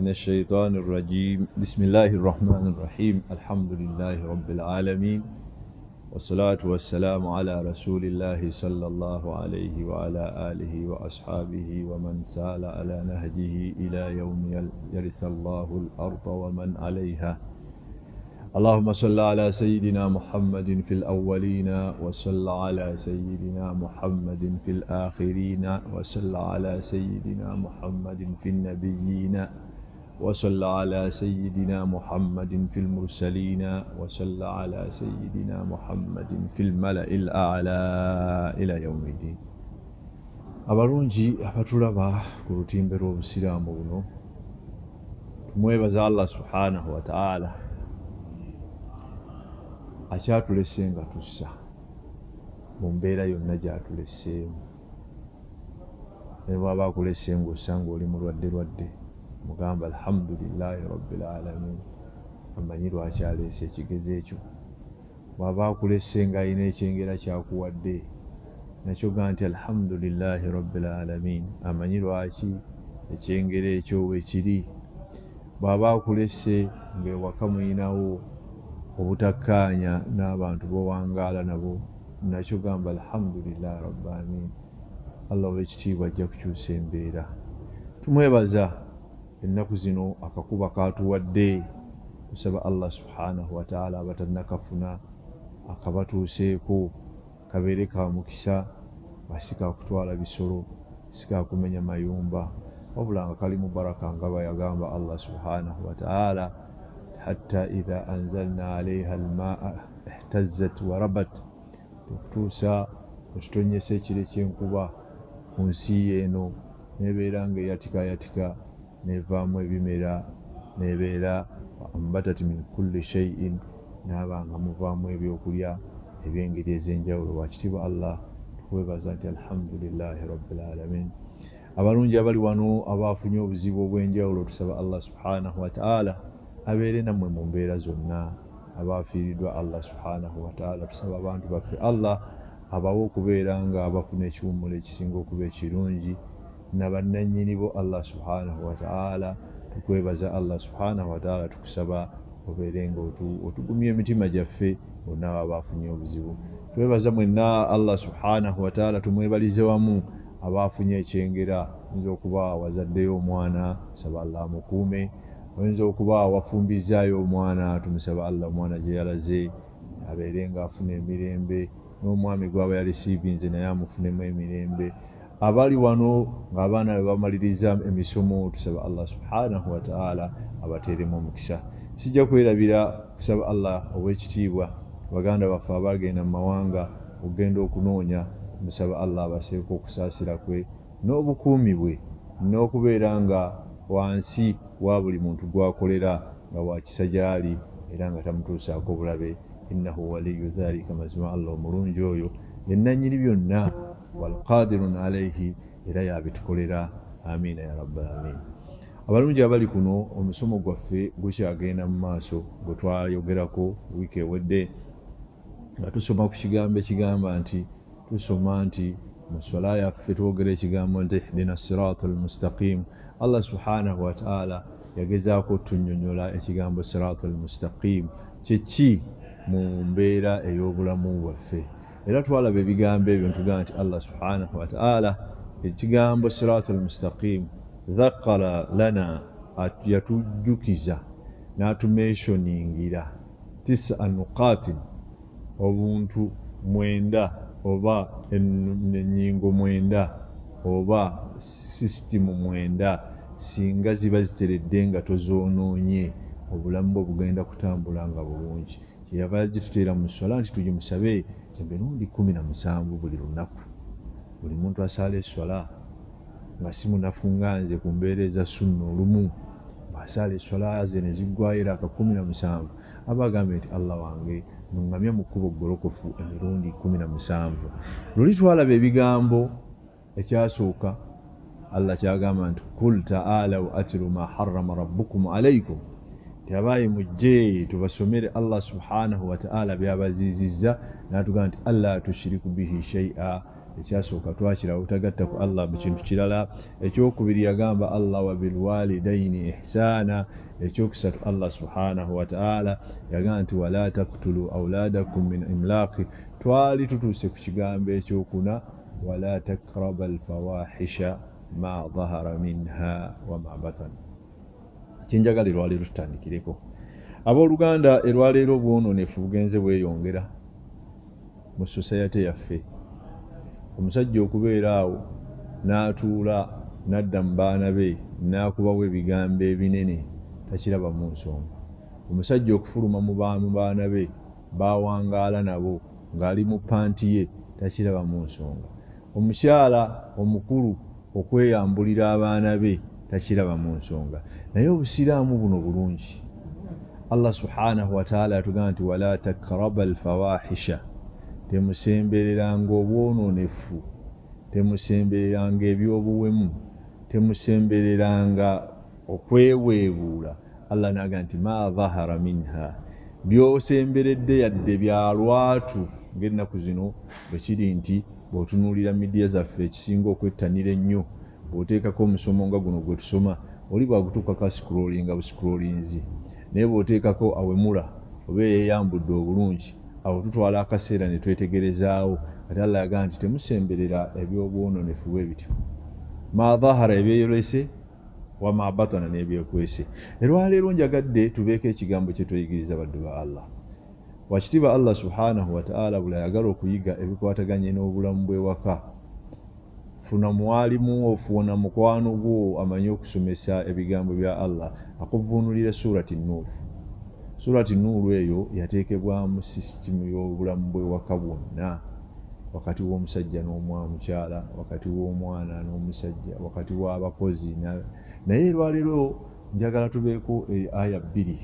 من الشيطان الرجيم بسم الله الرحمن الرحيم الحمد لله رب العالمين والصلاة والسلام على رسول الله صلى الله عليه وعلى آله وأصحابه ومن سال على نهجه إلى يوم يرث الله الأرض ومن عليها اللهم صل على سيدنا محمد في الأولين وصل على سيدنا محمد في الآخرين وصل على سيدنا محمد في النبيين وصل على سيدنا محمد في المرسلين وصل على سيدنا محمد في الملأ الأعلى إلى يوم الدين. Abalungi abatulaba ku lutimbe lw'obusiraamu buno, tumwebaza Allah subhanahu wataala akyatulese nga tussa mu mbeera yonna gyatuleseemu. Ne bwaba akulese ng'ossa ng'oli mulwadde lwadde, mugamba alhamdulillahi rabbil alamin, amanyi lwaki aleese ekigezo ekyo. Bw'aba akulese ng'alina ekyengera kyakuwadde, nakyo ga nti alhamdulillahi rabbil alamin, amanyi lwaki ekyengera ekyo wekiri. Bw'aba akulese ng'ewaka muyinawo obutakkaanya n'abantu bowangaala nabo, nakyo gamba alhamdulillahi rabbil alamin, Allah ow'ekitiibwa ajja kukyusa embeera. Tumwebaza ennaku zino akakuba katuwadde. Tusaba Allah subhanahu wataala abatannakafuna akabatuuseeko kabeere ka mukisa, nga si kakutwala bisolo, si kakumenya mayumba, wabula nga kalimu baraka, nga bwe yagamba Allah subhanahu wataala hatta idha anzalna alaiha almaa ihtazzat wa rabat, okutuusa wetutonyesa ekire ky'enkuba ku nsi eno, nebeera nga eyatikayatika, nevaamu ebimera, nebeera ambatat min kulli shay'in, naaba nga muvaamu ebyokulya ebyengeri ez'enjawulo. Wakitiibwa Allah, tukwebaza nti alhamdulillahi rabbil alamin. Abalungi abali wano abafunye obuzibu obw'enjawulo, tusaba Allah subhanahu wataala abeere nammwe mu mbeera zonna. Abafiiriddwa, Allah subhanahu wataala tusaba abantu baffe Allah abawe okubeera nga abafuna ekiwummulo ekisinga okuba ekirungi nabannannyini bo. Allah subhanahu wataala tukwebaza, Allah subhanahu wataala tukusaba obeere nga otugumya emitima gyaffe bonna aba bafunye obuzibu. Twebaza mwenna, Allah subhanahu wataala tumwebalize wamu. Abafunye ekyengera, oyinza okuba wazaddeyo omwana, tusaba Allah amukuume. Oyinza okuba wafumbizaayo omwana, tumusaba Allah omwana gye yalaze abeere nga afuna emirembe, n'omwami gwaba yareceivinze naye amufunemu emirembe. Abali wano ng'abaana be bamaliriza emisomo, tusaba Allah subhanahu wataala abateeremu omukisa. Sijja kwerabira kusaba Allah ow'ekitiibwa baganda baffe abagenda mu mawanga okugenda okunoonya, musaba Allah abaseeko okusaasira kwe n'obukuumi bwe, n'okubeera nga wansi wa buli muntu gwakolera nga wakisa gy'ali era nga tamutuusaako bulabe. Innahu waliyu dhalika, mazima Allah omulungi oyo yennannyini byonna, walqadirun alaihi, era yabitukolera. Amiina ya rabbal alamin. Abalungi abali kuno, omusomo gwaffe gukyagenda mu maaso gwe twayogerako wiiki ewedde, nga tusoma ku kigambo ekigamba nti, tusoma nti mu swala yaffe twogera ekigambo nti ihdina sirata almustaqim. Allah subhanahu wataala yagezaako otunyonyola ekigambo sirata almustaqim kyeki mu mbeera ey'obulamu bwaffe, era twalaba ebigambo ebyo ntugamba nti Allah subhanahu wataala ekigambo sirata almustaqim dhakara lana, yatujjukiza n'atumentioningira tisa nuqatin, obuntu mwenda oba ennyingo 9 oba sisitimu 9. Singa ziba ziteredde nga tozoonoonye, obulamu bwe bugenda kutambula nga bulungi. Kyeyava gituteera mu swala nti tugimusabe emirundi 17 buli lunaku. Buli muntu asaala eswala nga si munafu nga nze ku mbeera eza sunna, olumu bw'asaala eswala ze ne ziggwayo era aka 17 aba agambye nti Allah wange nuŋŋamya mu kkubo ggolokofu emirundi 17. Luli twalaba ebigambo ekyasooka Allah kyagamba nti kul taalau atlu ma harrama rabbukum alaikum, nti abaayi mujje tubasomere Allah subhanahu wataala byabaziizizza, natugamba nti alla tushiriku bihi shaia. Ekyasooka twakiraba, obutagatta ku Allah mu kintu kirala. Ekyokubiri yagamba Allah, wa bilwalidaini ihsaana. Ekyokusatu Allah subhanahu wataala yagamba nti wala taktulu auladakum min imlaaqi. Twali tutuuse ku kigambo ekyokuna, wala takraba alfawahisha ma dhahara minha wama batan. Kyenjagala erwaleero tutandikireko, abooluganda, erwaleero obwononefu bugenze bweyongera mu society yaffe. Omusajja okubeera awo n'atuula n'adda mu baana be n'akubawo ebigambo ebinene takiraba mu nsonga. Omusajja okufuluma mu baana be bawangaala nabo ng'ali mu panti ye takiraba mu nsonga. Omukyala omukulu okweyambulira abaana be takiraba mu nsonga. Naye obusiraamu buno bulungi. Allah subhanahu wataala yatugamba nti wala takraba alfawahisha, temusembereranga obwononefu, temusembereranga ebyobuwemu, temusembereranga okweweebuula. Allah naga nti ma dhahara minha, byosemberedde yadde bya lwatu, ng'ennaku zino bwe kiri nti bw'otunuulira midiya zaffe ekisinga okwettanira ennyo, bw'oteekako omusomo nga guno gwe tusoma, oli bwagutuukako ascrollinga buscrollinzi, naye bw'oteekako awemula oba eyeyambudde obulungi, awo tutwala akaseera ne twetegerezaawo. Ate Allah yagamba nti temusemberera ebyobwononefu bwe bityo, ma dhahara, ebyeyolese, wama batana, n'ebyekwese. Erwaleero njagadde tubeeko ekigambo kye tweyigiriza, baddu ba Allah. Wakitiibwa Allah subhanahu wataala, buli ayagala okuyiga ebikwataganye n'obulamu bw'ewaka, funa mwalimu, ofuna mukwano gwo amanyi okusomesa ebigambo bya Allah, akuvuunulira Surati Nuuru. Surati Nuuru eyo yateekebwamu sisitimu y'obulamu bw'ewaka bwonna, wakati w'omusajja n'omwamukyala, wakati w'omwana n'omusajja, wakati w'abakozi. Naye erwaleero njagala tubeeko aya bbiri,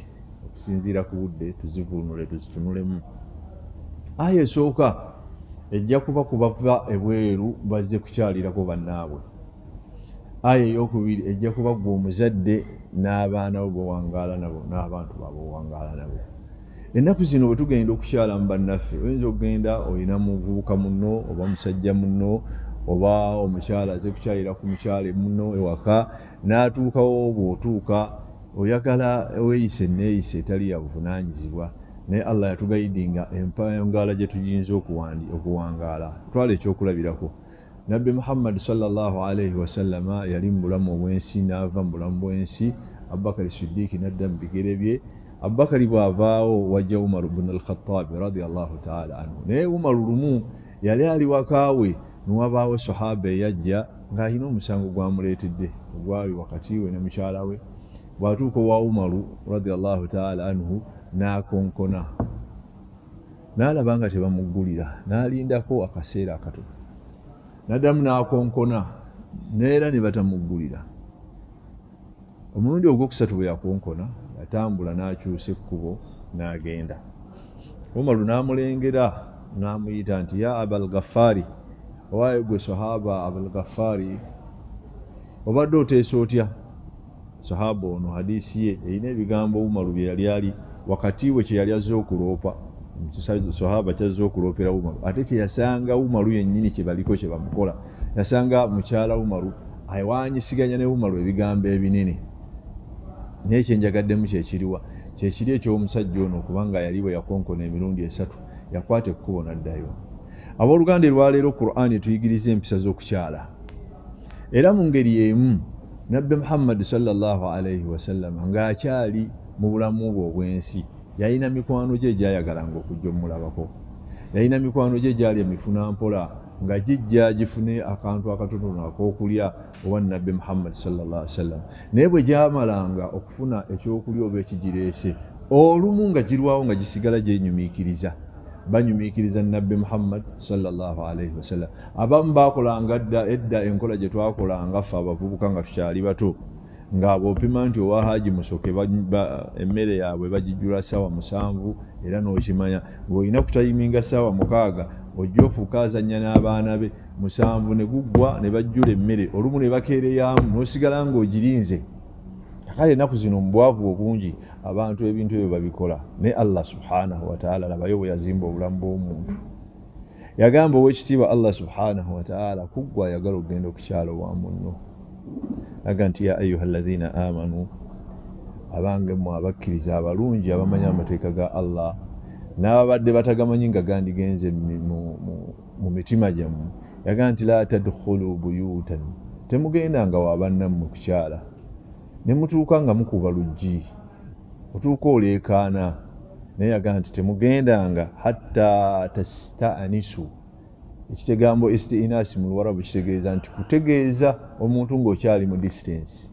okusinziira ku budde, tuzivuunule, tuzitunulemu. Aya esooka ejja kuba kubava ebweru bazze kukyalirako bannaabwe. Aya eyokubiri ejja kuba gwe omuzadde n'abaana bo bowangaala nabo n'abantu babowangaala nabo. Ennaku zino bwe tugenda okukyala mu bannaffe, oyinza okugenda olina muvubuka munno oba musajja munno oba omukyala aze kukyalira ku mukyala munno ewaka, n'atuukawo, bw'otuuka oyagala weeyise enneeyisa etali ya buvunaanyizibwa. Naye Allah yatugayidinga empangaala gye tuyinza okuwangaala. Twala ekyokulabirako, Nabbi Muhammadi sallallahu alaihi wasallama yali mu bulamu obw'ensi, n'ava mu bulamu bw'ensi, Abubakari Siddiiki n'adda mu bigere bye. Abubakari bw'avaawo wajja Umaru bunu Alkhataabi radiallahu taala anhu. Naye Umaru lumu yali ali wakaawe, niwabaawo sahaba eyajja ng'alina omusango gwamuleetedde ogwali wakati we ne mukyala we. Bw'atuuka owa Umaru radiallahu taala anhu n'akonkona, n'alaba nga tebamuggulira, n'alindako akaseera akatono, n'addamu n'akonkona, neera ne batamuggulira. Omulundi ogwokusatu bwe yakonkona, yatambula n'akyusa ekkubo n'agenda. Umaru n'amulengera n'amuyita nti ya Abal Ghaffari, owaayo gwe sahaba Abal Ghaffari, obadde oteesa otya? Sahaba ono hadisi ye erina ebigambo Umaru bye yali ali wakati we kye yali azze okuloopa, sahaba kyazze okuloopera Umaru, ate kye yasanga Umaru yennyini kye baliko kye bamukola. Yasanga mukyala Umaru awanyisiganya ne Umaru ebigambo ebinene. Naye kyenjagaddemu kyekiriwa? Kyekiri eky'omusajja ono, kubanga yali bwe yakonkona emirundi esatu yakwata ekkubo n'addayo. Abooluganda, erwaleero Qur'ani etuyigiriza empisa z'okukyala. Era mu ngeri emu Nabbi Muhammadi sallallahu alaihi wasallama ng'akyali mu bulamu bwe obw'ensi yalina mikwano gye egyayagalanga okujja omulabako, yalina mikwano gye egyali emifuna mpola nga gijja gifune akantu akatonotono ak'okulya owa Nabbi Muhammadi sallallahu alaihi wasallam. Naye bwe gyamalanga okufuna ekyokulya oba ekigireese, olumu nga girwawo nga gisigala gyenyumiikiriza, banyumiikiriza Nabbi Muhammad sallallahu alaihi wasallam. Abamu bakolanga dda edda enkola gye twakolanga ffe abavubuka nga tukyali bato, nga bw'opima nti owa Haji Musoke emmere yaabwe bagijjula 7:00, era n'okimanya ng'olina kutayiminga 6:00 ojja ofuuka azannya n'abaana be, 7 ne guggwa ne bajjula emmere, olumu ne bakeereyaamu n'osigala ng'ogirinze. Kale ennaku zino mu bwavu obungi abantu ebintu ebyo babikola, naye Allah subhanahu wataala labayo bwe yazimba obulamu bw'omuntu. Yagamba owekitiibwa Allah subhanahu wataala, kuggwa ayagala okugenda okukyala owa munno, aga nti ya ayuha alladhina amanu, abange mmwe abakkiriza abalungi abamanyi amateeka ga Allah n'ababadde batagamanyi nga gandigenze mu mitima gyammwe, yagaa nti la tadkhulu buyutan, temugendanga wa bannammwe kukyala ne mutuuka nga mukuba luggi, otuuka oleekaana. Naye yagaa nti temugendanga hatta tastanisu. Ekitegambo istinasi mu Luwarabu kitegeeza nti kutegeeza omuntu ng'okyali mu distance,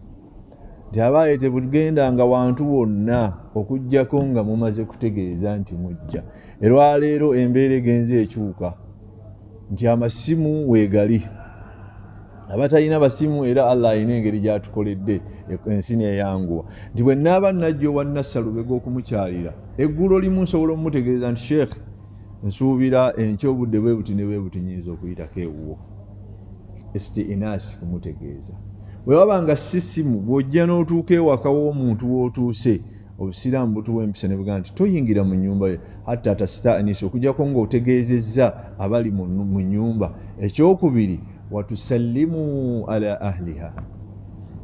nti abaaye tebugendanga wantu wonna okugyako nga mumaze kutegeeza nti mujja. Erwaleero embeera egenze ekyuka nti amasimu weegali, abatalina basimu, era Allah alina engeri gyatukoledde ensi neyanguwa, nti bwe naaba najja owa Nassalubega okumukyalira eggulo limu, nsobola omumutegeeza nti sheekh, nsuubira enkya obudde bwe buti ne bwe buti nyinza okuyitako ewuwo. Istinasi kumutegeeza. Bwe waba nga si simu, bw'ojja n'otuuka ewaka w'omuntu w'otuuse, obusiraamu butuwa empisa ne bugamba nti toyingira mu nnyumba ye hatta tastanisa, okugyako ng'otegeezezza abali mu nnyumba. Ekyokubiri, watusallimu ala ahliha.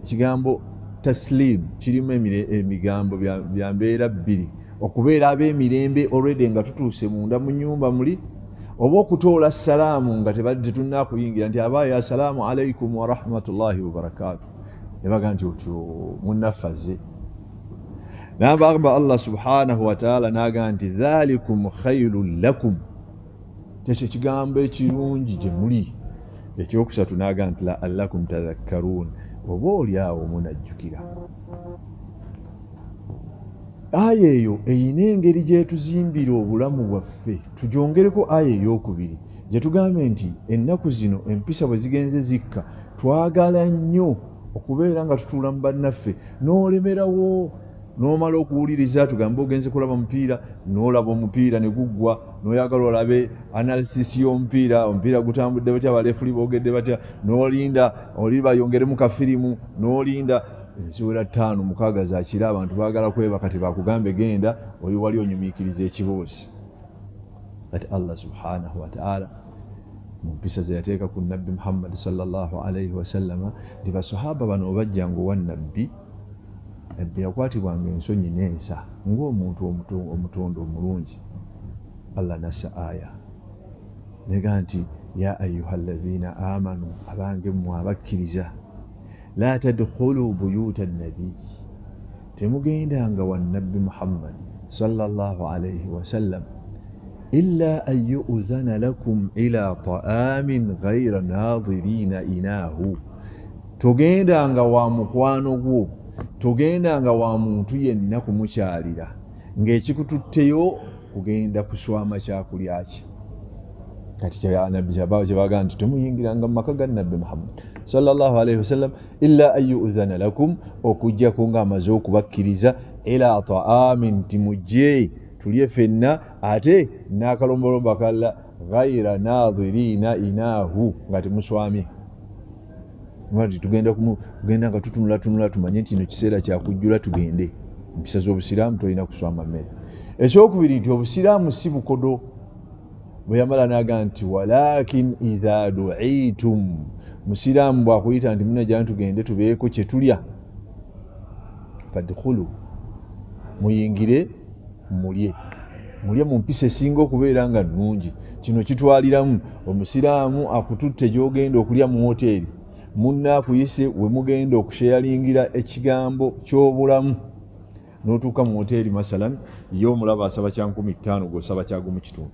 Ekigambo taslim kirimu emigambo bya mbeera bbiri: okubeera ab'emirembe already nga tutuuse munda mu nnyumba muli, oba okutoola salaamu nga tetunnakuyingira, nti abaayo assalaamu alaikum warahmatullahi wabarakatu, ne baga nti otyo munnaffe azze. Nabagamba Allah subhanahu wataala naga nti dhalikum khairun lakum, kyekyo ekigambo ekirungi gye muli. Ekyokusatu naga nti laallakum tadhakkaruun, oba oli awo munajjukira. Aya eyo eyina engeri gyetuzimbira obulamu bwaffe. Tugyongereko aya eyokubiri gye tugambe nti ennaku zino empisa bwe zigenze zikka, twagala nnyo okubeera nga tutuula mu bannaffe n'olemerawo n'omala okuwuliriza. Tugambe ogenze kulaba mupiira, n'olaba omupiira ne guggwa, n'oyagala olabe analysis y'omupiira, omupiira gutambudde batya, balefuli boogedde batya, n'olinda oli bayongeremu kafirimu, n'olinda eziwera 5 6 zakira, abantu baagala kwebaka, tebakugambe genda, oli wali onyumiikiriza ekiboozi. Kati Allah subhanahu wataala mu mpisa ze yateeka ku Nabbi Muhammadi sallallahu alaihi wasallama, nti basahaba bano obajjanga owa Nabbi, Nabbi yakwatibwanga ensonyi n'ensa ng'omuntu omutondo omulungi. Allah nassa aya nega nti ya ayuha alladhina amanu, abange mmwe abakkiriza, la tadkhulu buyuta nabiyi, temugendanga wa Nabbi Muhammad sallallahu alaihi wasallam, illa an yu'dhana lakum ila ta'amin ghaira nadhirina inahu. Togendanga wa mukwano gwo, togendanga wa muntu yenna kumukyalira ng'ekikututteyo kugenda kuswama kyakulya kye. Kati Nabbi kyebagaa nti temuyingiranga mu maka ga Nabbi Muhammad sallallahu alaihi wasallam illa an yu'dhana lakum, okugjako ng'amaze okubakkiriza, ila ta'amin, nti mujje tulye ffenna, ate n'akalombolombo akalala, ghaira nadhirina inahu, nga temuswamye, nti tugenda kugenda nga tutunulatunula tumanye nti kino kiseera kyakujjula tugende. Empisa z'obusiraamu tolina kuswama mmere. Ekyokubiri nti obusiraamu si bukodo. Bwe yamala naga nti walakin idha duitum, musiraamu bwakuyita nti munajja tugende tubeeko kye tulya, fadkhulu, muyingire mulye, mulye mu mpisa esinga okubeera nga nnungi. Kino kitwaliramu omusiraamu akututte gy'ogenda okulya mu woteeri, munna akuyise we mugenda okusheyalingira ekigambo ky'obulamu, n'otuuka mu woteeri masalan, ye omulaba asaba kya 5000, gw'osaba kya 1.5,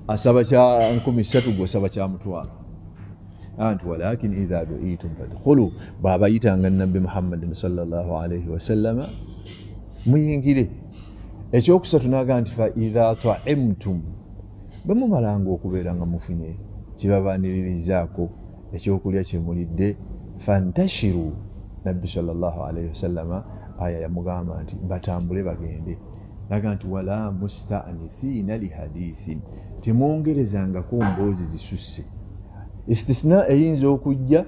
asaba kya 3000, gw'osaba kya 500. Anti walakin idha duitum fadkhulu, bw'abayitanga Nabbi Muhammadin sallallahu alaihi wasallama muyingire. Ekyokusatu naga nti fa idha taimtum, bwe mumalanga okubeera nga mufunye kibabaniririzaako ekyokulya kyemulidde, fantashiru, Nabbi sallallahu alaihi wasallama aya yamugamba nti batambule bagende, naga nti wala mustanithina lihadithin, temwongerezangako mboozi zisusse. Istisna eyinza okujja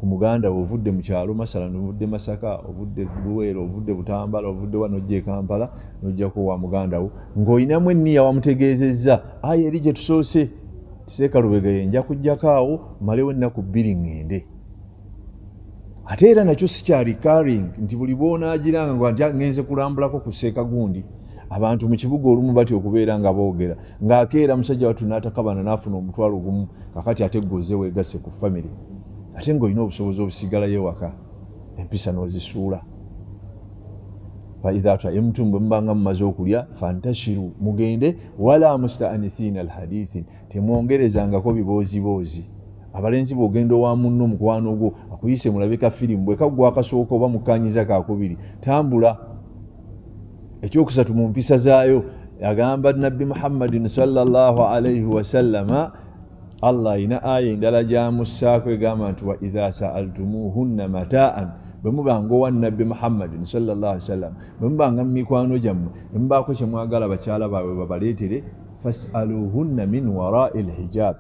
Ku muganda wo ovudde mu kyalo, masalan ovudde Masaka, ovudde Luweero, ovudde Butambala, ovudde wa, nojja e Kampala, nojjako wa muganda wo ng'olinamu enniya, wamutegeezezza aya eri gye tusoose, Seeka Lubega ye nja kujjako awo malewo ennaku 2 ŋŋende. Ate era nakyo sikyali caring nti buli bw'onaagiranga nga nti ŋŋenze kulambulako ku Seeka gundi. Abantu mu kibuga olumu batya okubeera nga boogera ng'akeera musajja wattu n'atakabana n'afuna 10,000, kakati ate ggoze weegasse ku famire, ate ng'olina obusobozi obusigalayo ewaka, empisa n'ozisuula. Fa idha taimtum, bwe mubanga mumaze okulya, fantashiru, mugende, wala musta'anisiina alhadithin, temwongerezangako bibooziboozi. Abalenzi, bw'ogenda owa munno mukwano gwo akuyise mulabe ka firimu, bwe kaggwa akasooka oba mukkanyiza kakubiri, tambula. Ekyokusatu mu mpisa zaayo, agamba Nabbi Muhammadin sallallahu alaihi wasallama, Allah alina aya endala gyamussaako egamba nti wa idha saaltumuhunna mataan, bwe mubanga owa Nabbi Muhammadin sallallahu alaihi wasallam, bwe mubanga mu mikwano gyammwe ne mubaako kye mwagala bakyala baabwe babaleetere, fasaluhunna min warai lhijab,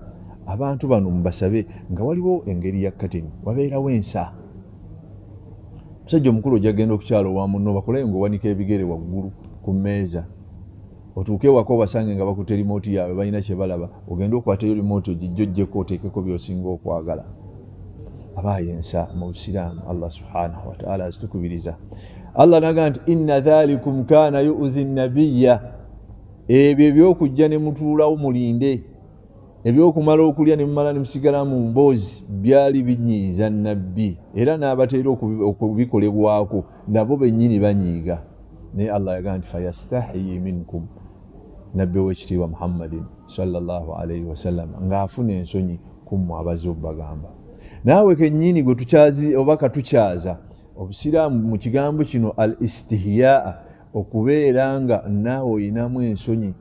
abantu bano mubasabe nga waliwo engeri ya kateni, wabeerawo ensa. Musajja omukulu ojja genda okukyala owa munno bakulayo ng'owanika ebigere waggulu ku mmeeza, otuuke ewaka obasange nga bakutte limooti yaabwe balina kye balaba, ogende okwateyo limooti ogijja oggyeko oteekeko by'osinga okwagala. Abaayo ensa mu Busiraamu Allah subhanahu wataala azitukubiriza. Allah naga nti inna dhalikum kaana yu'zi nabiya, ebyo ebyokujja ne mutuulawo mulinde ebyokumala okulya ne mumala ne musigala mu mboozi byali binyiiza Nabbi, era n'abateera okubikolebwako nabo bennyini banyiiga. Naye Allah yagamba nti fayastahiyi minkum, Nabbi ow'ekitiibwa Muhammadin sallallahu alaihi wasallam ng'afuna ensonyi ku mmwe abazze obbagamba. Naawe kennyini gwe tukyazi oba katukyaza Obusiraamu mu kigambo kino al istihyaa, okubeera nga naawe oyinamu ensonyi.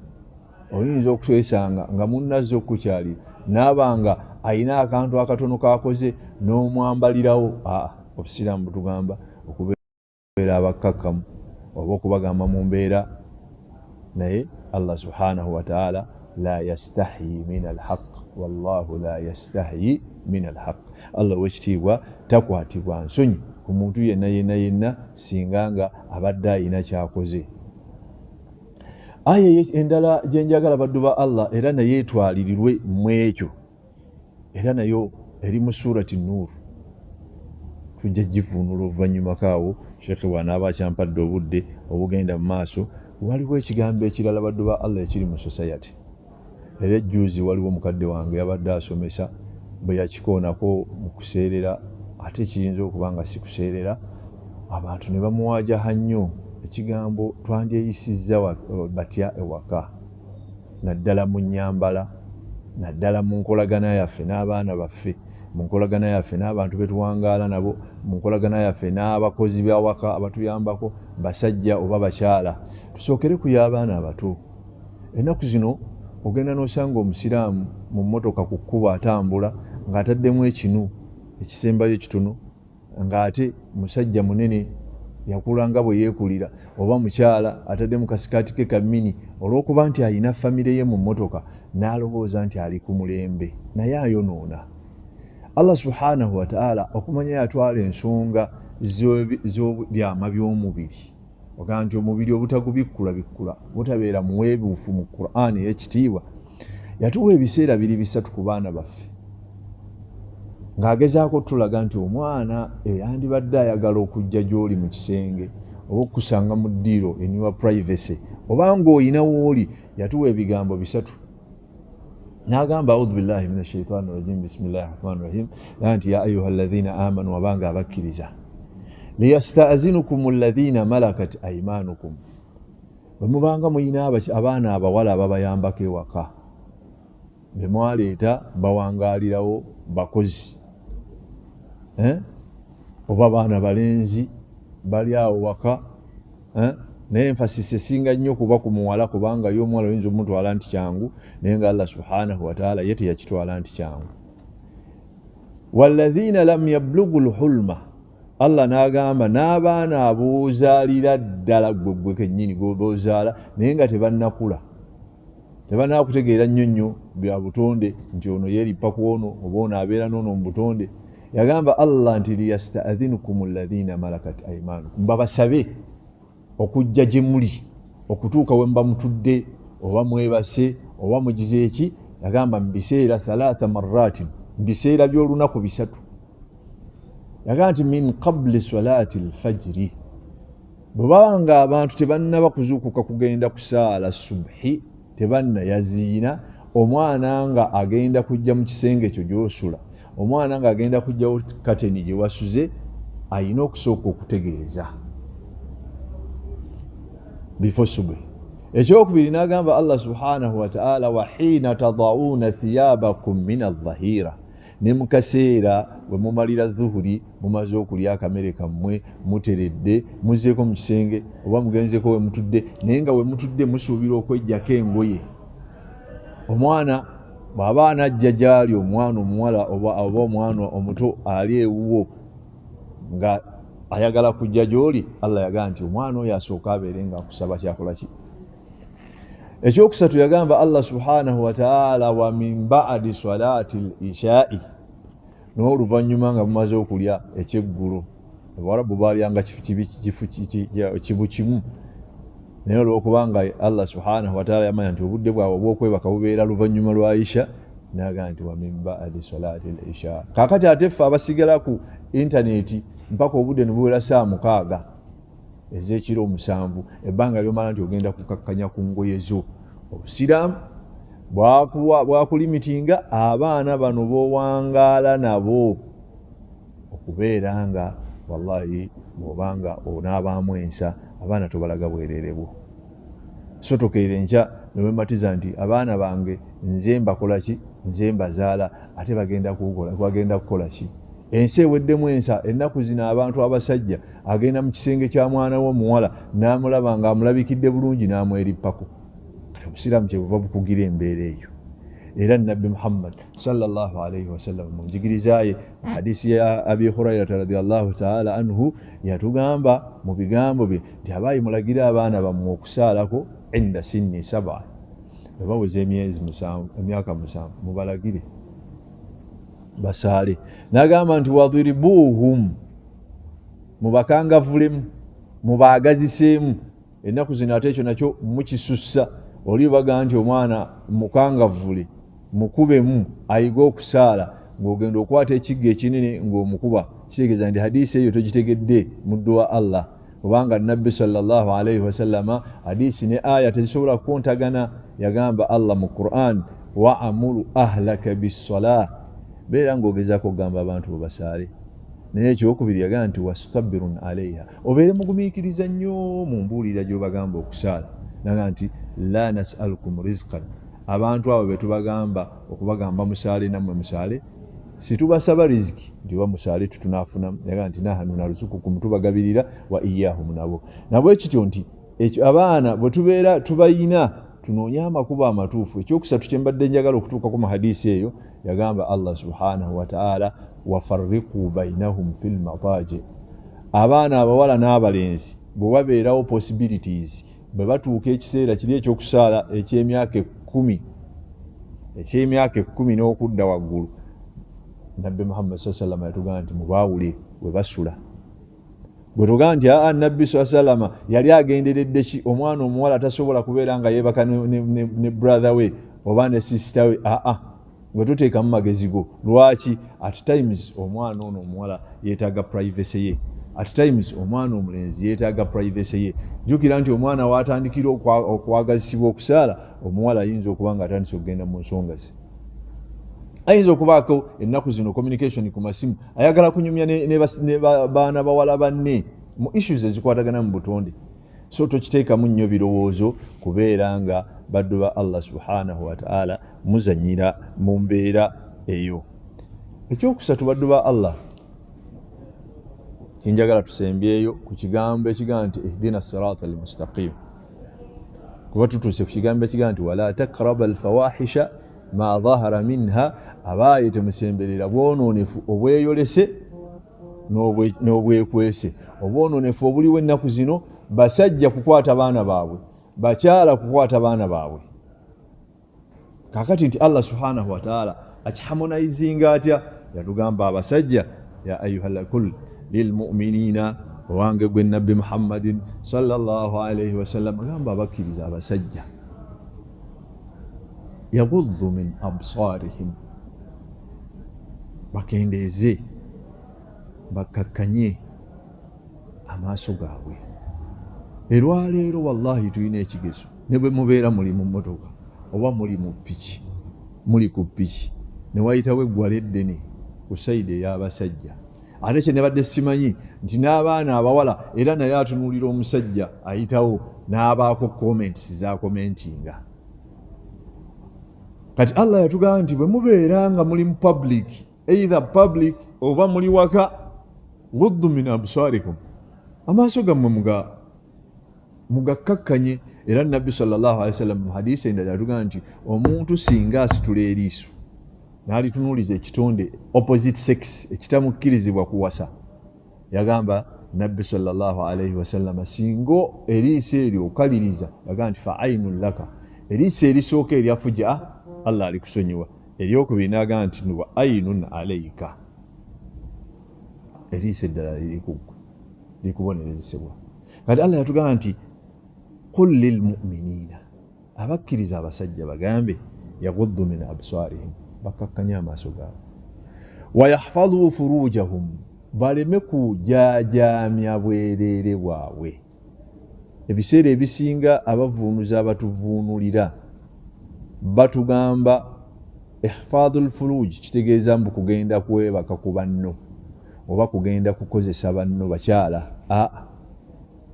Oyinza okwesanga nga munnazze okukukyalira naaba nga ayina akantu akatono kakoze n'omwambalirawo. Aa, Obusiraamu butugamba okubeera abakkakkamu oba okubagamba mu mbeera, naye Allah subhanahu wataala la yastahyi min alhaq, wallahu la yastahyi min alhaq, Allah owekitiibwa takwatibwa nsonyi ku muntu yenna yenna yenna singa nga abadde ayina kyakoze. Aya endala gyenjagala baddu ba Allah era naye etwalirirwe mu ekyo, era nayo eri mu surati Nuur, tujja givuunula oluvannyumako awo sheekhe bw'anaaba akyampadde obudde obugenda mu maaso. Waliwo ekigambo ekirala baddu ba Allah ekiri mu society, era ejjuuzi waliwo mukadde wange yabadde asomesa bwe yakikoonako mu kuseerera, ate kiyinza okuba nga si kuseerera, abantu ne bamuwajaha nnyo. Ekigambo twandyeyisizza batya ewaka, naddala mu nnyambala, naddala mu nkolagana yaffe n'abaana baffe, mu nkolagana yaffe n'abantu betuwangaala nabo, mu nkolagana yaffe n'abakozi b'awaka abatuyambako, basajja oba bakyala. Tusookere ku y'abaana abato. Ennaku zino ogenda n'osanga Omusiraamu mu mmotoka ku kkubo atambula ng'ataddemu ekinu ekisembayo ekitono, ng'ate musajja munene yakula nga bwe yeekulira, oba mukyala ataddemu kasikaati ke ka mini olw'okuba nti alina famire ye mu mmotoka n'alowooza nti ali ku mulembe, naye ayonoona. Allah subhanahu wataala okumanya yatwala ensonga z'ebyama by'omubiri, ogamba nti omubiri obutagubikkula bikkula butabeera muweebuufu mu Qur'an ey'ekitiibwa, yatuwa ebiseera biri bisatu ku baana baffe ng'agezaako otulaga nti omwana eyandibadde ayagala okujja gy'oli mu kisenge oba okukusanga mu ddiiro in your privacy oba ng'olina w'oli, yatuwa ebigambo bisatu n'agamba audhu billahi min ashaitani rajim, bismillahi rahmani rahim, nti ya ayuha alladhina amanu, abanga abakkiriza, liyastazinukum alladhina malakat aimanukum, bwe mubanga muyina abaana abawala ababayambako ewaka be mwaleeta bawangaalirawo bakozi, oba baana balenzi bali awo waka, naye emphasis esinga nnyo kuba ku muwala, kubanga ye omuwala oyinza omutwala nti kyangu, naye nga Allah subhanahu wataala ye teyakitwala nti kyangu. Walladhina lam yablugu lhulma, Allah n'agamba n'abaana aboozaalira ddala gwe gwe kennyini bozaala naye nga tebannakula, tebanakutegeera nnyo nnyo bya butonde nti ono yeerippa ku ono oba ono abeera n'ono mu butonde. Yagamba Allah nti liyastadhinukum alladhina malakat aimanukum, babasabe okujja gye muli okutuuka we muba mutudde oba mwebase oba mugize eki. Yagamba mu biseera thalatha marratin, mu biseera by'olunaku bisatu. Yagamba nti min qabli salati lfajiri, bwe baba nga abantu tebannaba kuzuukuka kugenda kusaala subhi, tebannayaziina, omwana nga agenda kujja mu kisenge ekyo gy'osula, omwana nga agenda kujjawo kateni gye wasuze, ayina okusooka okutegeeza before subhi. Ekyokubiri n'agamba Allah subhanahu wataala, wa hiina tadauna thiyabakum min aldhahira, ne mu kaseera we mumalira zuhuri, mumaze okulya akamere kammwe, muteredde, muzzeeko mu kisenge oba mugenzeko we mutudde, naye nga we mutudde musuubira okwejjako engoye. Omwana bw'aba anajja gy'ali, omwana omuwala oba omwana omuto ali ewuwo nga ayagala kujja gy'oli, Allah yagamba nti omwana oyo asooka abeere nga akusaba kyakola ki. Ekyokusatu yagamba Allah subhanahu wataala, wa min badi salati l ishai, n'oluvannyuma nga mumaze okulya ekyeggulo. Abawarabu balyanga kibu kimu, naye olwokubanga Allah subhanahu wataala yamanya nti obudde bwabwe obwokwebaka bubeera luvannyuma lwa isha, nagamba nti wa min badi salati l isha. Kakati ate ffe abasigala ku intaneti mpaka obudde nebuwera saa 6 ez'ekiro 7, ebbanga lyomala nti ogenda kukakkanya ku ngoye zo. Obusiraamu bwakulimitinga abaana bano bowangaala nabo okubeera nga wallahi bw'obanga onaabaamu ensa, abaana tobalaga bwereere bwo. So tokeera enkya newematiza nti abaana bange nze mbakola ki, nze mbazaala, ate bagenda kukola ki? Ensi eweddemu ensa. Ennaku zino abantu abasajja agenda mu kisenge kya mwana we omuwala n'amulaba ng'amulabikidde bulungi n'amwerippako. Kati obusiraamu kyebuva bukugira embeera eyo. Era Nabbi Muhammad sallallahu alaihi wasallam mu njigiriza ye, mu hadisi ya Abi Hurairata radiallahu taala anhu, yatugamba mu bigambo bye nti abaayi mulagire abaana bammwe okusaalako inda sinni saba, bwe baweza emyezi 7, emyaka 7, mubalagire basaale. N'agamba nti wadhiribuhum, mubakangavulemu, mubaagaziseemu. Ennaku zino ate ekyo nakyo mukisussa. Oli baga nti omwana mukangavule, mukubemu ayige okusaala, ng'ogenda okwata ekiggo ekinene ng'omukuba. Kitegeeza nti hadisi eyo togitegedde, muddu wa Allah, kubanga Nabbi sallallahu alaihi wasallama hadisi ne aya tezisobola kukontagana. Yagamba Allah mu Quran, wa amuru ahlaka bissalah, beera ng'ogezaako okugamba abantu bo basaale. Naye ekyokubiri yagamba nti wastabirun alaiha, obeere mugumiikiriza nnyo mu mbuulira gy'obagamba okusaala. Nagamba nti la nasalukum rizqan, abantu abo be tubagamba okubagamba musaale nammwe musaale, situbasaba riziki nti oba musaale tutunafunamu. Yagamba nti nahanu naruzukukum, tubagabirira, wa iyahum, nabo nabwe kityo nti ekyo abaana bwe tubeera tubayina tunoonye amakubo amatuufu. Ekyokusatu kye mbadde njagala okutuukako mu hadisi eyo, yagamba Allah subhanahu wataala, wafarriqu bainahum fi lmataji, abaana abawala n'abalenzi bwe wabeerawo possibilities, bwe batuuka ekiseera kiri ekyokusaala eky'emyaka 10, eky'emyaka 10 n'okudda waggulu, Nabbi Muhammad saa salama yatugamba nti mubaawule we basula. Bwe tugamba nti aa Nabbi saa salama yali agenderedde ki? Omwana omuwala tasobola kubeera nga yeebaka ne brother we oba ne sister we. Aa, gwe toteekamu magezi go. Lwaki? At times omwana ono omuwala yeetaaga privacy ye, at times omwana omulenzi yeetaaga privacy ye. Jjukira nti omwana waatandikira okwagazisibwa okusaala, omuwala ayinza okuba nga atandise okugenda mu nsonga ze, ayinza okubaako ennaku zino communication ku masimu, ayagala kunyumya ne baana bawala banne mu issues ezikwatagana mu butonde. So tokiteekamu nnyo birowoozo kubeera nga baddu ba Allah subhanahu wataala muzanyira mu mbeera eyo. Ekyokusatu, baddu ba Allah, kinjagala tusembyeyo ku kigambo ekigamba nti ihdina sirata almustaqim, kuba tutuuse ku kigambo ekigamba nti wala takraba alfawahisha ma dhahara minha, abaaye temusemberera bwonoonefu obweyolese n'obwekwese. Obwonoonefu obuliwo ennaku zino, basajja kukwata baana baabwe, bakyala kukwata baana baabwe. Kakati nti Allah subhanahu wataala akiharmonizinga atya? Yatugamba abasajja, ya ayuha kul lilmuminina, owange gwe Nabbi Muhammadin sallallahu alaihi wasallam, agamba abakkiriza abasajja, yaguddu min absarihim, bakendeeze bakkakkanye amaaso gaabwe. Erwaleero wallahi tulina ekigezo, ne bwe mubeera muli mu mmotoka oba muli mu piki, muli ku piki ne wayitawo eggwala eddene ku sayidi ey'abasajja, ate kye nabadde simanyi nti n'abaana abawala era naye atunuulira omusajja ayitawo n'abaako comments z'akomentinga. Kati Allah yatugamba nti bwe mubeera nga muli mu public, either public oba muli waka, guddu min absarikum, amaaso gammwe mugakkakkanye. Era Nabbi sallallahu alaihi wasallam mu hadisi endala yatugamba nti omuntu singa asitula eriiso n'alitunuuliza ekitonde opposite sex ekitamukkirizibwa kuwasa, yagamba Nabbi sallallahu alaihi wasallam, singa eriiso eryo okaliriza, yagamba nti fa ainun laka, eriiso erisooka erya fuja Allah alikusonyiwa, eryokubiri n'agamba nti wa ainun alaika, eriiso eddala lirikuggwe likubonerezesebwa. Kati Allah yatugamba nti qul lilmuminina, abakkiriza abasajja bagambe yaguddu min absarihim, bakkakkanye amaaso gaabwe, wayahfadhu furujahum, baleme kujaajamya bwereere bwabwe. Ebiseera ebisinga abavuunuzi abatuvuunulira batugamba ihfadhul furuj kitegeeza mbu kugenda kwebaka ku banno oba kugenda kukozesa banno bakyala.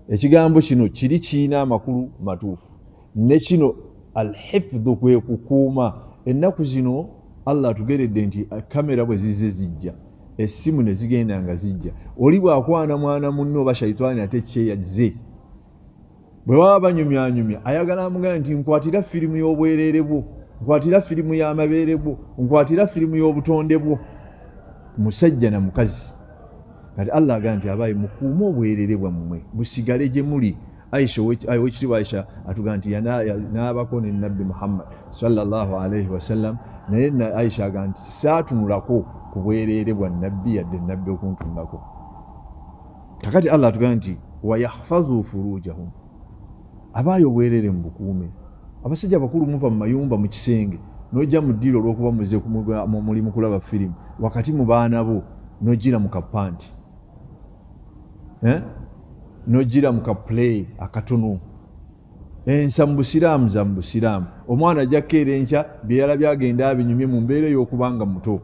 Ekigambo kino kiri kirina amakulu matuufu, ne kino alhifdhu kwe kukuuma. Ennaku zino Allah atugeredde nti kamera bwe zizze zijja, essimu ne zigenda nga zijja, oli bw'akwana mwana munne oba shaitaani ate kyeyazze, bwe baba banyumyanyumya ayagala amugamba nti nkwatira firimu y'obwereere bwo, nkwatira firimu y'amabeere bwo, nkwatira firimu y'obutonde bwo, musajja na mukazi. Kati Allah agamba nti abaye mukuume obwereere bwammwe busigale gye muli. Aisha owekitiibwa Aisha atugamba nti yanaabako ne Nabbi Muhammad sallallahu alaihi wasallam, naye Aisha agamba nti saatunulako ku bwereere bwa Nabbi yadde Nabbi okuntunulako. Kakati Allah atugamba nti wayahfadhu furujahum, abaayo obwereere mu bukuume. Abasajja abakulu muva mu mayumba mu kisenge n'ojja mu ddiiro olw'okuba muze muli mu kulaba firimu, wakati mu baana bo n'ojjira mu kapanti, n'ojjira mu kaplay akatono. Ensa mu busiraamu za mu busiraamu, omwana ajja kukeera enkya bye yalabye agenda abinyumye mu mbeera ey'okubanga muto.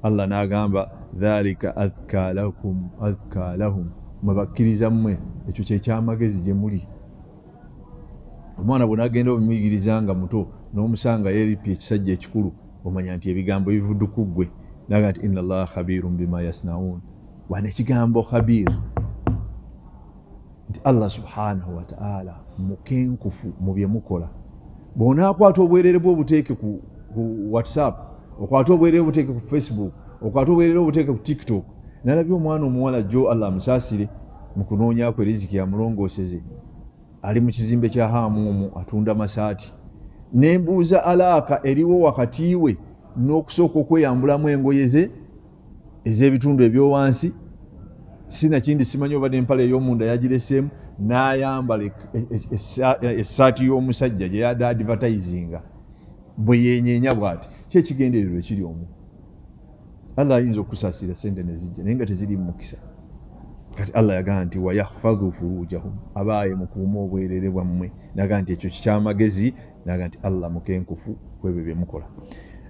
Allah n'agamba dhalika adhka lakum adhka lahum, mwe bakkiriza mmwe ekyo kye kyamagezi gye muli. Omwana bw'onaagenda obimuyigiriza nga muto n'omusanga yeeripye ekisajja ekikulu, omanya nti ebigambo bivudde ku ggwe. N'agamba nti inna Allaha khabirun bima yasnaun. Wano ekigambo khabir nti Allah subhanahu wa ta'ala mukenkufu mu bye mukola. Bw'onaakwata obwereere bwo obuteeke ku WhatsApp, okwate obwereere obuteeke ku Facebook, okwate obwereere obuteeke ku TikTok. Nalabye omwana omuwala jjo, Allah amusaasire, mu kunoonya kwe riziki amulongooseze, ali mu kizimbe kya haamu omwo atunda masaati. Ne mbuuza alaaka eriwo wakati we n'okusooka okweyambulamu engoye ze ez'ebitundu ebyowansi, sinakindi simanyi oba n'empale ey'omunda yagireseemu, n'ayambala essaati y'omusajja gye yadde advertisinga bwe yenyeenya bw'ati. Ki ekigendererwa ekiri omwo? Allah ayinza okukusaasira sente ne zijja naye nga teziri mu mukisa. Kati Allah yagamba nti wayahfadhu furujahum, abaaye mukuume obwereere bwammwe. Nagamba nti ekyo kikyamagezi, nagamba nti Allah mukenkufu ku ebyo bye mukola.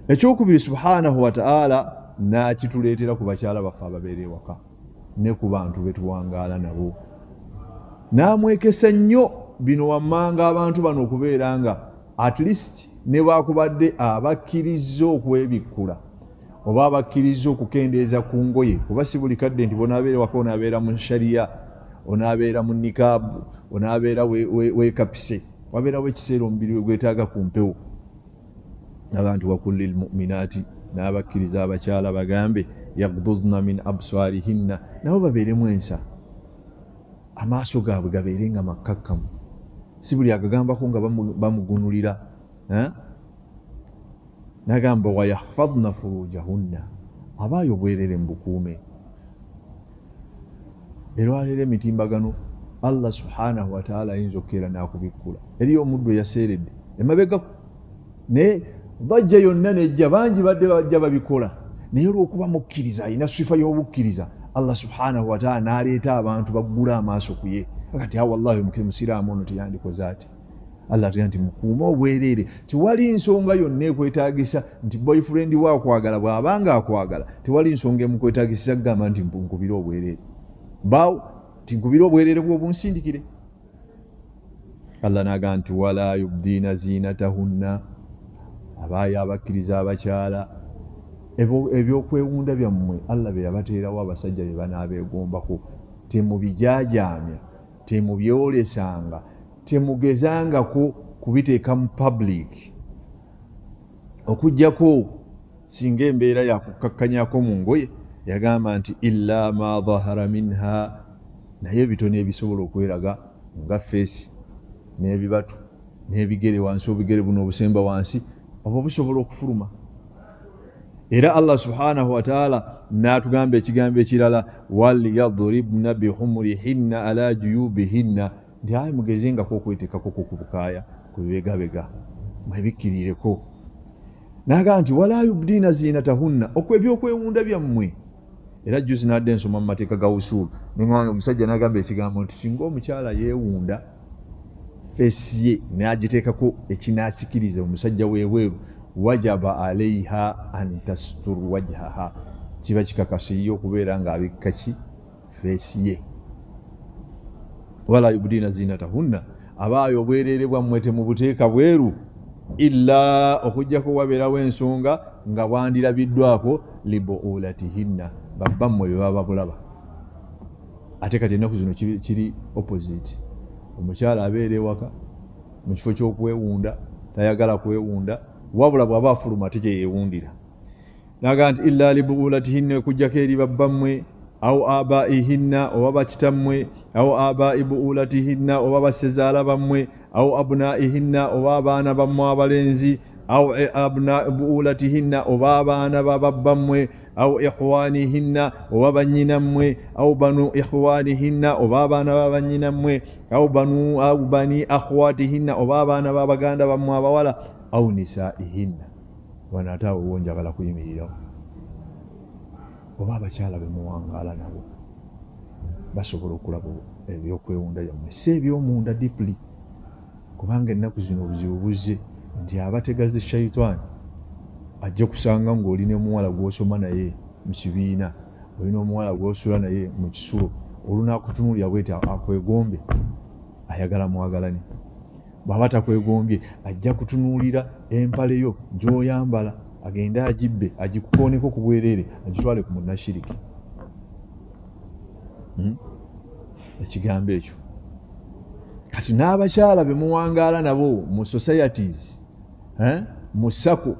Ekyokubiri subhanahu wa ta'ala n'akituleetera ku bakyala baffe ababeera ewaka ne ku bantu be tuwangaala nabo, n'amwekesa nnyo bino wammanga abantu bano okubeera nga at least ne bwakubadde abakkirizza okwebikkula oba abakkirizza okukendeeza ku ngoye, kuba si buli kadde nti bonaabeera waka onaabeera mu sharia, onaabeera mu nikaabu, onaabeera weekapise, wabeerawo ekiseera omubiri we gwetaaga ku mpewo. Abantu wakulli lmuminaati, n'abakkiriza abakyala bagambe yagdudna min absarihinna, nabo babeeremu ensa, amaaso gaabwe gabeere nga makkakkamu, si buli agagambako nga bamugunulira. Nagamba wayahfadna furujahunna, Abaayo obwerere mubukuume. Erwaleero emitimbagano Allah subhanahu wataala ayinza okukeera n'akubikkula. Eriyo omuddu eyaseeredde emabegako naye bajja yonna nejja bangi badde bajja babikola naye olwokuba mukkiriza alina sifa y'obukkiriza Allah subhanahu wataala n'aleeta abantu baggula amaaso ku ye kati a wallahi musiraamu ono teyandikoze ati. Allah atugamba nti mukuume obwereere. Tewali nsonga yonna ekwetaagisa nti boyfriend wo akwagala, bw'aba nga akwagala tewali nsonga emukwetaagisiza kugamba nti nkubire obwereere baawo, nti nkubire obwereere bw'obunsindikire. Allah n'agamba nti wala yubdiina ziinatahunna, abaayo abakkiriza abakyala ebyokwewunda byammwe Allah bye yabateerawo abasajja bye banaabeegombako temubijaajaamya, temubyolesanga, temugezangako kubiteeka mu public okujjako singa embeera yakukkakkanyako mu ngoye. Yagamba nti illa ma dhahara minha, naye ebitono ebisobola okweraga nga feesi n'ebibatu n'ebigere wansi, obugere buno obusemba wansi obwo busobola okufuluma. Era Allah subhanahu wataala n'atugamba ekigambo ekirala, walyadribna bihumurihinna ala juyubihinna, nti ayi mugezengako okweteekako ku bukaaya ku bibegabega mwebikkirireko. N'agamba nti wala yubdiina ziinatahunna, okwo ebyokwewunda byammwe. Era juzi nadde nsoma mu mateeka ga usul, neŋŋamba omusajja n'agamba ekigambo nti singa omukyala yeewunda feesi ye n'agiteekako ekinaasikiriza omusajja w'ebweru, wajaba alaiha an tastur wajhaha, kiba kikakasa ye okubeera ng'abikka ki feesi ye. Wala yubdiina ziinatahunna, abaayo obwereere bwammwe temubuteeka bweru illa okujjako wabeerawo ensonga nga bwandirabiddwako libuulatihinna, babbammwe bye baba bulaba. Ate kati ennaku zino kiri opposite, omukyala abeera ewaka mu kifo ky'okwewunda tayagala kwewunda, wabula bw'aba afuluma ate gye yeewundira. N'agamba nti illa libuulatihinna, okujjako eri babbammwe, au abaihinna, oba bakitammwe, au abai buulatihinna, oba bassezaala bammwe, au abnaihinna, oba abaana bammwe abalenzi, au abna buulatihinna, oba abaana ba babbammwe, au ikhwanihinna, oba bannyinammwe, au banu ikhwanihinna, oba abaana ba bannyinammwe, au banu au bani akhwatihinna, oba abaana ba baganda bammwe abawala, au nisaihinna. Wano ate awo wo njagala kuyimirirawo. Oba abakyala be muwangaala nabo basobola okulaba ebyokwewunda byammwe, si ebyomunda deeply, kubanga ennaku zino obuzibu buzze nti abategazi shaitaani ajja kusanga ng'oli ne muwala gw'osoma naye mu kibiina, olina omuwala gw'osula naye mu kisulo, olunakutunuulira bweti akwegombe, ayagala mwagalane. Bw'aba takwegombye ajja kutunuulira empale yo gy'oyambala agende agibbe agikukooneko ku bwereere agitwale ku munnashiriki. Ekigambo ekyo kati n'abakyala be muwangaala nabo mu societies, mu sako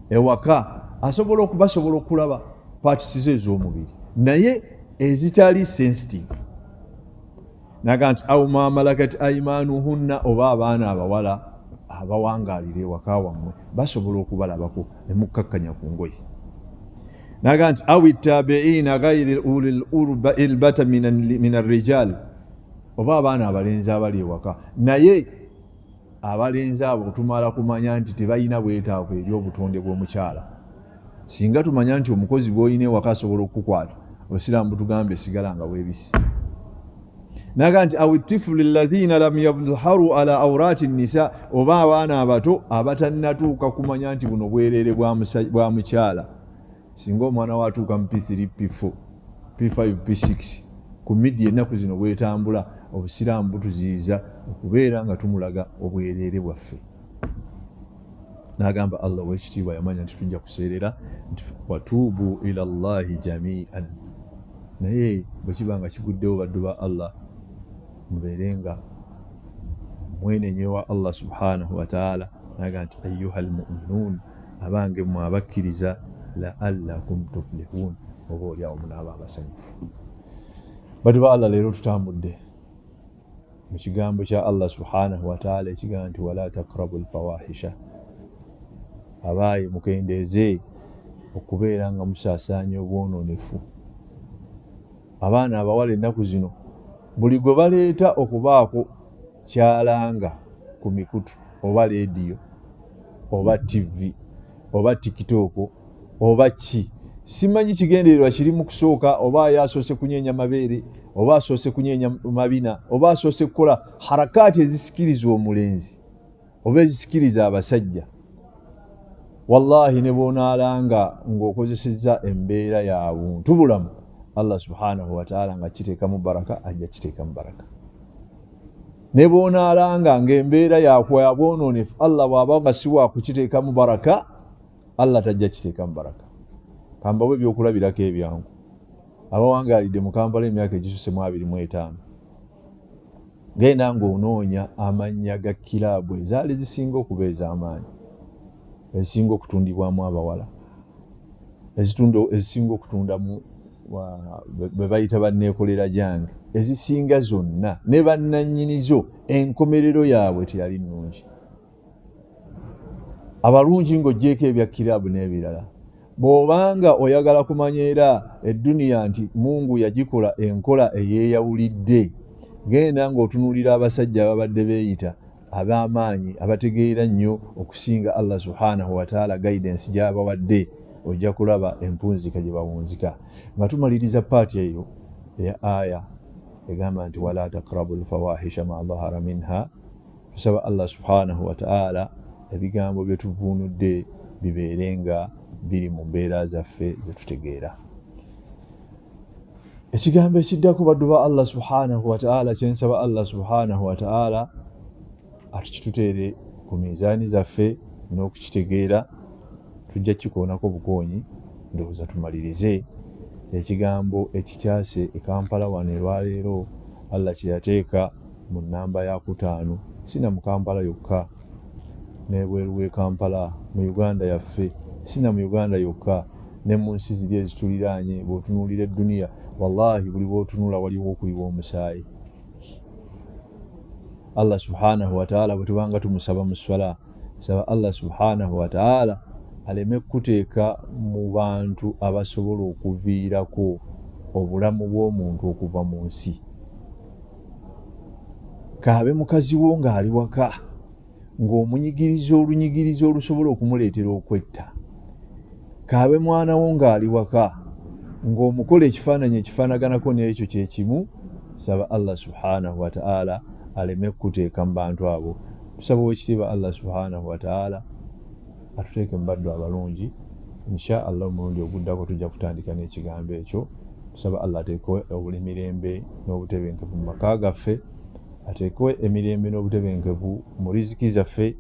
ewaka, asobola okubasobola okulaba parts ze ez'omubiri naye ezitali sensitive. Naga nti au ma malakat aimanuhunna, oba abaana abawala abawangaalira ewaka wammwe basobola okubalabako ne mukkakkanya ku ngoye. Naga nti au tabiina ghairi ulil irbata min arrijal, oba abaana abalenzi abali ewaka naye abalenzi abo tumala kumanya nti tebalina bwetaavu eri obutonde bw'omukyala. Singa tumanya nti omukozi gw'olina ewaka asobola okukukwata, obusiraamu butugambye sigala nga weebisi. Naga nti awi tifulu alladhina lam yadhharu ala awrati nisa, oba abaana abato abatannatuuka kumanya nti buno bwereere bwa mukyala. Singa omwana watuuka mu P3, P4, P5, P6 ku media ennaku zino bwetambula, obusiraamu butuziyiza okubeera nga tumulaga obwereere bwaffe. N'agamba Allah ow'ekitiibwa yamanya nti tujja kuseerera nti watuubu ila Allahi jamian, naye bwe kiba nga kiguddewo baddu ba Allah mubeere nga mwenenyewa Allah subhanahu wataala. N'agamba nti ayuha almuminuun, abange mmwe abakkiriza, laallakum tuflihun, oba oli awo munaaba abasanyufu. Baddu ba Allah, leero tutambudde mu kigambo kya Allah subhanahu wataala ekigamba nti wala takrabu lfawahisha, abaaye mukendeeze okubeera nga musaasaanya obwonoonefu. Abaana abawala ennaku zino buli gwe baleeta okubaako kyalanga ku mikutu oba leediyo oba ttivi oba tikitooko oba ki, simanyi kigendererwa kiri mu kusooka, oba ye asoose kunyeenya mabeere oba asoose kunyeenya mabina oba asoose kukola harakaati ezisikiriza omulenzi oba ezisikiriza abasajja. Wallahi ne bw'onaalanga ng'okozesezza embeera ya buntu bulamu, Allah subhanahu wataala nga kiteekamu baraka, ajja kiteekamu baraka. Ne bw'onaalanga ng'embeera yakwabwonoonefu, Allah bw'aba nga si wakukiteekamu baraka, Allah tajja kiteekamu baraka. Kambawe ebyokulabirako ebyangu. Abawangaalidde mu Kampala emyaka egisuse mu 25, genda ng'onoonya amannya ga kiraabu ezaali zisinga okuba ez'amaanyi, ezisinga okutundibwamu abawala, ezisinga okutundamu be bayita banneekolera gyange, ezisinga zonna ne bannannyinizo enkomerero yaabwe teyali nnungi. Abalungi ng'oggyeeko ebya kiraabu n'ebirala, bw'obanga oyagala kumanya era edduniya nti Mungu yagikola enkola eyeeyawulidde, genda ng'otunuulira abasajja ababadde beeyita ab'amaanyi abategeera nnyo okusinga Allah subhanahu wataala guidance gy'abawadde, ojja kulaba empunzika gye bawunzika. Nga tumaliriza paati eyo eya aya egamba nti wala taqrabu lfawahisha ma dhahara minha, tusaba Allah subhanahu wataala ebigambo bye tuvuunudde bibeere nga biri mu mbeera zaffe ze tutegeera. Ekigambo ekiddako, baddu ba Allah subhanahu wataala, kyensaba Allah subhanahu wataala atukituteere ku minzaani zaffe n'okukitegeera, tujja kikoonako bukoonyi, ndowooza tumalirize ekigambo ekikyase e Kampala wano olwaleero, Allah kye yateeka mu nnamba ya kutaano, sina mu Kampala yokka, n'ebweru w'e Kampala mu Uganda yaffe, sina mu Uganda yokka, ne mu nsi ziri ezituliraanye. Bw'otunuulira edduniya, wallahi buli bw'otunula waliwo okuyiwa omusaayi. Allah subhanahu wataala bwe tubanga tumusaba mu swala, saba Allah subhanahu wataala aleme kukuteeka mu bantu abasobola okuviirako obulamu bw'omuntu okuva mu nsi. Kaabe mukazi wo ng'ali waka ng'omunyigiriza olunyigiriza olusobola okumuleetera okwetta, kaabe mwana wo ng'ali waka ng'omukola ekifaananyi ekifaanaganako n'ekyo kye kimu, saba Allah subhanahu wataala aleme kukuteeka mu bantu abo. Tusaba owekitiibwa Allah subhanahu wataala atuteeke mu baddu abalungi. Insha Allah omulundi oguddako tujja kutandika n'ekigambo ekyo. Tusaba Allah ateeke emirembe n'obutebenkevu mu maka gaffe, ateeke emirembe n'obutebenkevu mu riziki zaffe,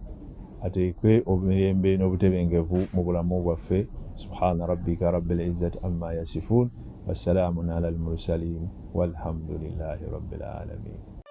ateeke emirembe n'obutebenkevu mu bulamu bwaffe. Subhana rabbika rabbil izzati amma yasifun, wasalaamun ala almursalin, walhamdulillahi rabbil alamin.